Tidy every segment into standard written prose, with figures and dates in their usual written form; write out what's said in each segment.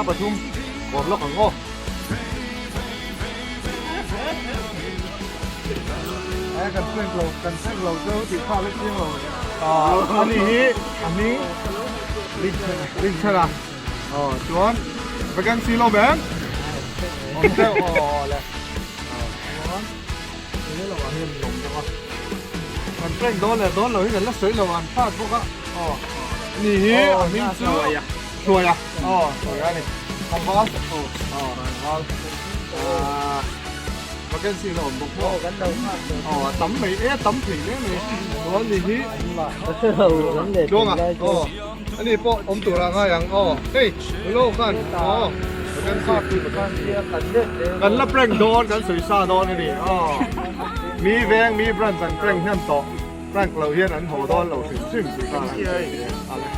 pathum kawm lawk ang aw. Eh kan prank lo kan prank lo chu tih kha la chiang lo. Ah ani hi a hming Rinchhana. Aw chuan vacancy lo em? Awm deuh aw aw le. Chuan he lo ah hian lawm deuh a. Kan prank dawn leh dawn lo hi kan la sawi lo an fat bawk a. Aw ani hi a hming chu Hruaia. Aw Hruaia a ni. Tlangval. Aw tlangval. Ah vacancy la awm bawk maw? Aw a tam mai e a tam thei hle mai. Chuan ni hi Tluanga. Aw ani pawh awm tur ah ngai ang. Aw hei hello khan aw vacancy kan la prank dawn kan sawi sa dawn a ni. Aw mi veng mi branch an prank hnem tawh. Prank lo hian an haw dawn lo hrim hrim tih kha a le.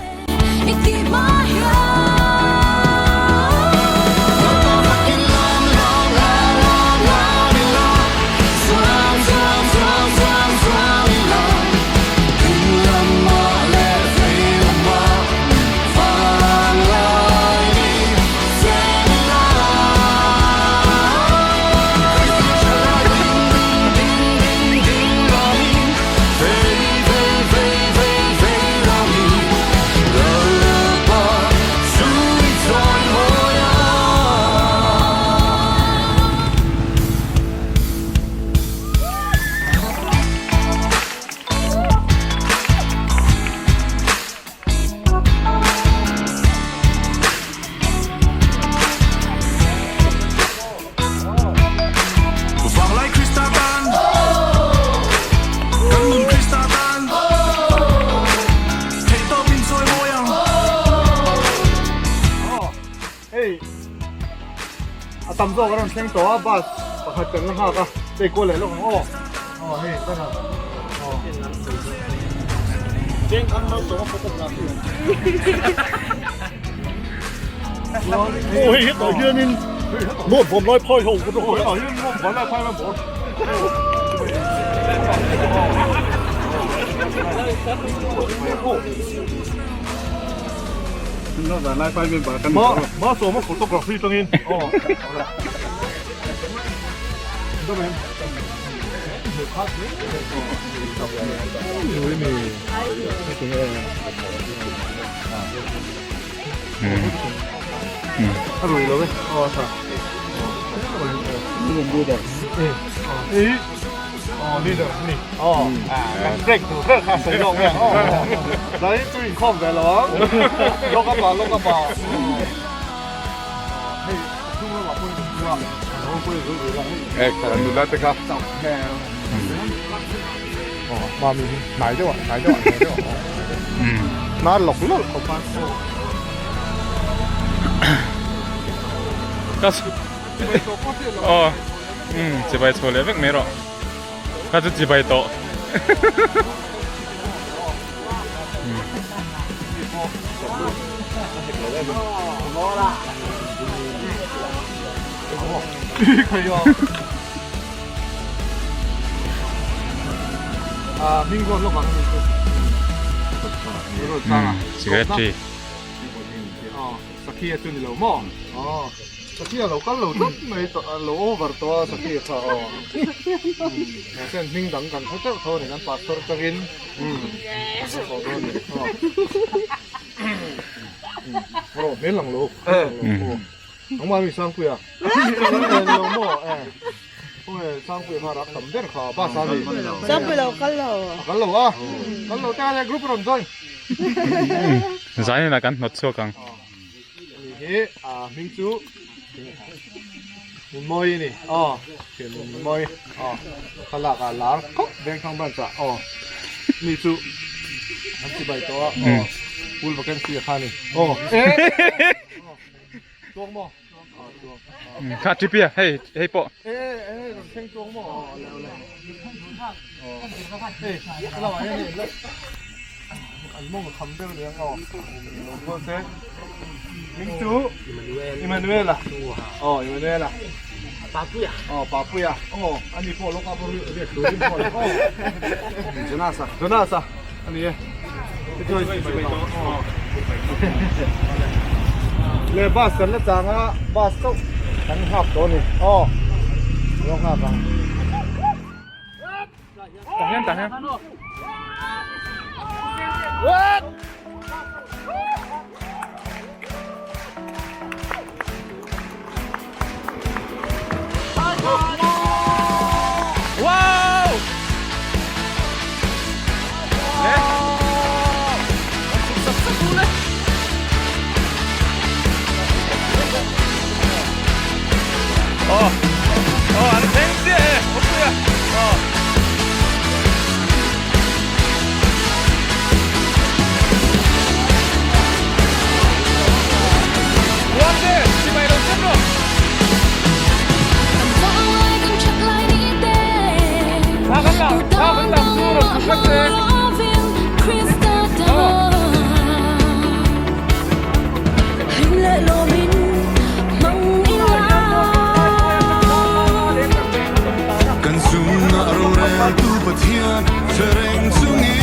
Vanglai Krista tan Kan nun Krista tan Theihtawp in sawi mawi ang. Aw hei a tam zawk a rawn thleng tawh a bus pakhat kan la nghak a hei kual leh lawk ang aw aw hei ka aw Aw hei hetah hianin note vawn lai phai ho ka rawh hetah hian note vawn lai phai ho Note vawn lai phai member kan ni Ma sawma photography tangin aw A rui lo e aw a tha aw leader ni aw kan break tur ber kha sawi lawk vel aw dai chu inkhawm ve lo ang lawk a pa lawk a pa hei a chung lamah pawhin a thu a Eh kan nula te kha aw mami hi hnai deuh ah hnai deuh ah hnai deuh ah hnar lawk lawk khawp a ka aw um chibai chho leh vek mai rawh ka chu chibai tawh Secretary Sakhi a chu ni lo maw? Aw Sakhi a lo kal lo tlat mai tawh a lo over tawh a Sakhi kha aw Mahse an hming dang kan hre teuh tho a ni kan pastor tangin kan hre tawh dawn a ni aw Rawh hmel lang lo Nangmah mi Sangpuia lo maw eh Khawnge Sangpuia kha rak tam ber kha bus a ni Sangpuia lo kal lo A kal lo a kal lo te a group a rawn join Zanin ah kan hnawt chhuak ang Ni hi a hming chu Nunmawi a ni aw thian Nunmawi aw thlalak ah lar khawp Vengthlang branch ah aw mi chu an chibai tawh a aw full vacancy a kha a ni aw Tuang maw? Kha Tripia hei hei pawh. E e rawn thleng tuang maw? Aw le le. Hei lamah hian hei la an mawng a kham deuh aniang aw. Lo kual se. Hming chu Emmanuel-a. Aw Emmanuel-a. Papuia. Aw Papuia. Aw ani pawh lawk a pawh riak turin pawh aw. Jonas-a. Jonas-a ani e. Hei chu hei chibai tawh. Aw. Le bus kan la chang a bus chauh kan nghak tawh a ni aw lo nghak ang. Tah hian tah hian. Wow! Le. Aw. Aw an thleng chiah e. Awpuia. Aw. Uante, chibai lo chem rawh. Thla kan la, thla kan la chu rawn thlu vek se. Kan chungah roreltu Pathian hre reng chungin.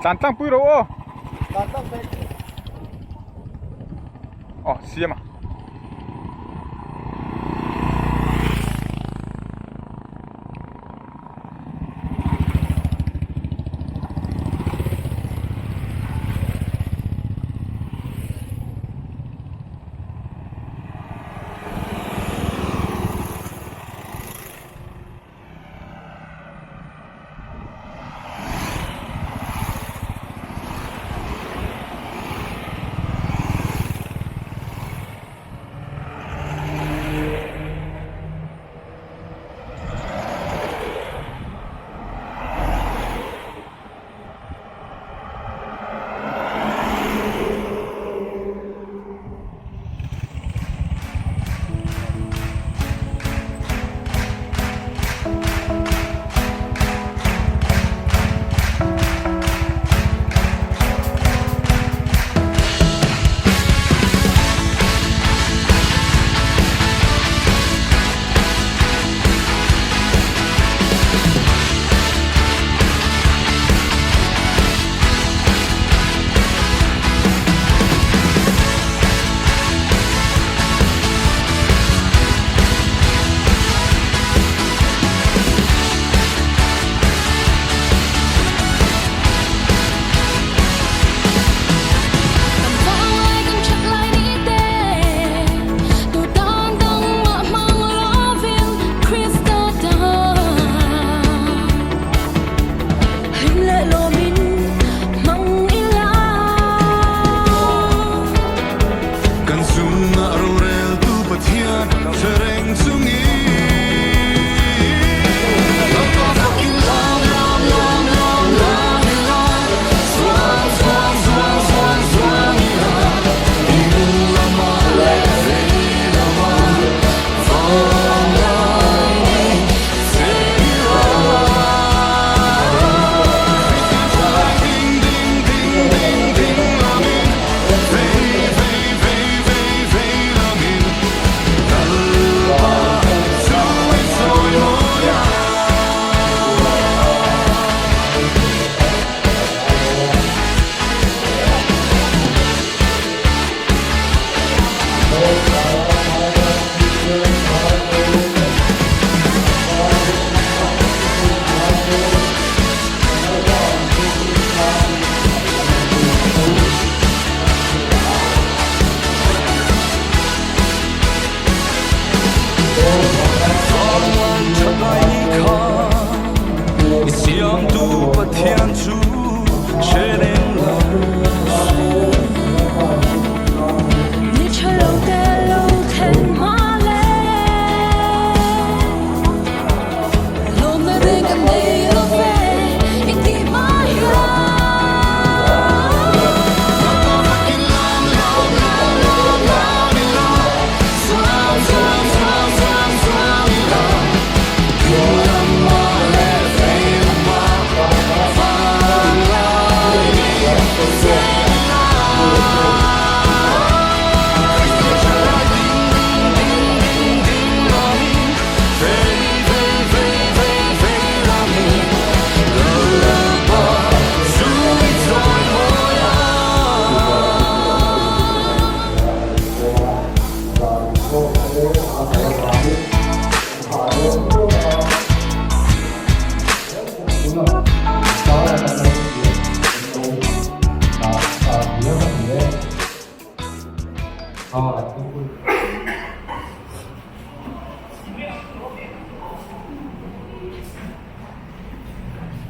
Tlan tlang pui ro aw. Tlan tlang pui. Oh, siam a. Kan chungah roreltu Pathian hre reng chungin.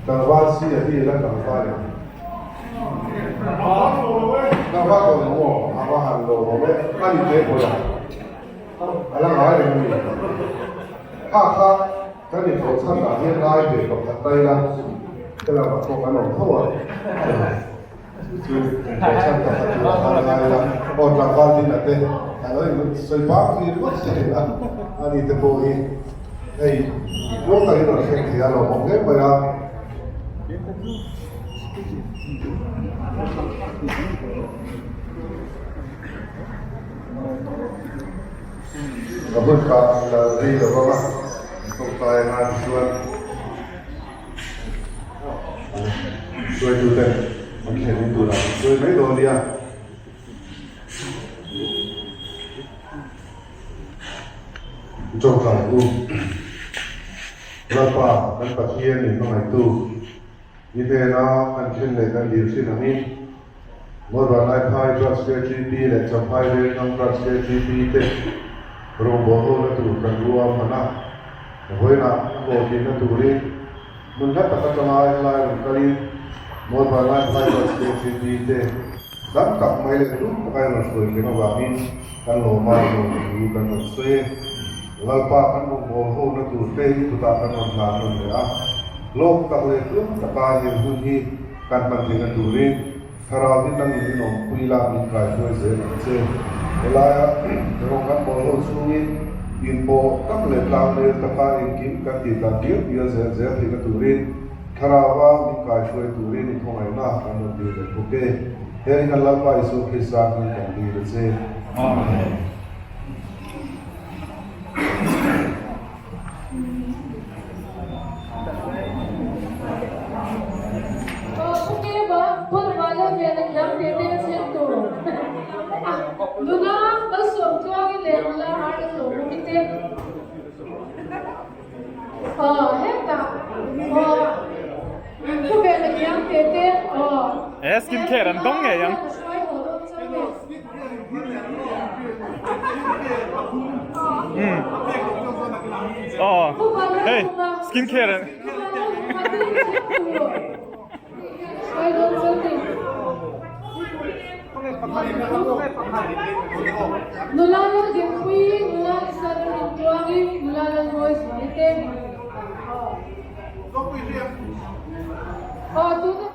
Tlangval si a hi la tlangval em? Tlangval tawh lo maw? A va han lo awm e, a ni te pawh la a la ngai reng a ni. Kha kha kan inhlawh chhan ah hian lai ve pakhat ta ila helamah pawh kan awm tho a. Chu chu inhlawh chhan pakhat tur a khan ngai ila aw tlangval din a te a lo in sawi bang vi ringawt thin a, a ni te pawh hi hei tluang takin rawn thleng thei a lawmawm hle mai a. Ka hun ka la rei lo vang a, an tawngtai anga tichuan hruaituten an thlen in turah an sawi mai dawn nia. Tawngtai u, Lalpa kan Pathian in hmangaihtu i hnena kan thlen leh kan dil thin angin, Mawlvanlaiphai Branch KGP leh Champhai Vengthlang Branch KGP te rawngbâwl hona tur kan rua hman a, vawiinah a hlawhtlinna turin hmun hla tak atanga helai rawn kalin Mawlvanlaiphai Branch KGP te dam tak mai leh tum taka i rawn hruai thleng avangin kan lawma lawmthu kan rawn sawi e. Lalpa kan rawngbâwl hona tur te i kutah kan rawn hlan nawn leh a, hlawk tak leh tlum taka he hun hi Kan hman theihna turin Thlarau hi nangin in awmpui la min kaihruai zel ang che. Helaia rawng kan bawl ho chhungin inpawh tak leh tlangnel taka engkim kan tih dan dial dial zel zel theihna turin Thlaraua min kaihruai turin i khawngaihna kan rawn dil leh bawk e. Heng kan Lalpa Isua Krista hming kan dil a che. Amen. E skin care an dawng ngei ang. Aw hei skin care Nula Laldinpuii, Nula Lisa Lalrintluangi, Nula Lalmawizuali te. Aw tuna.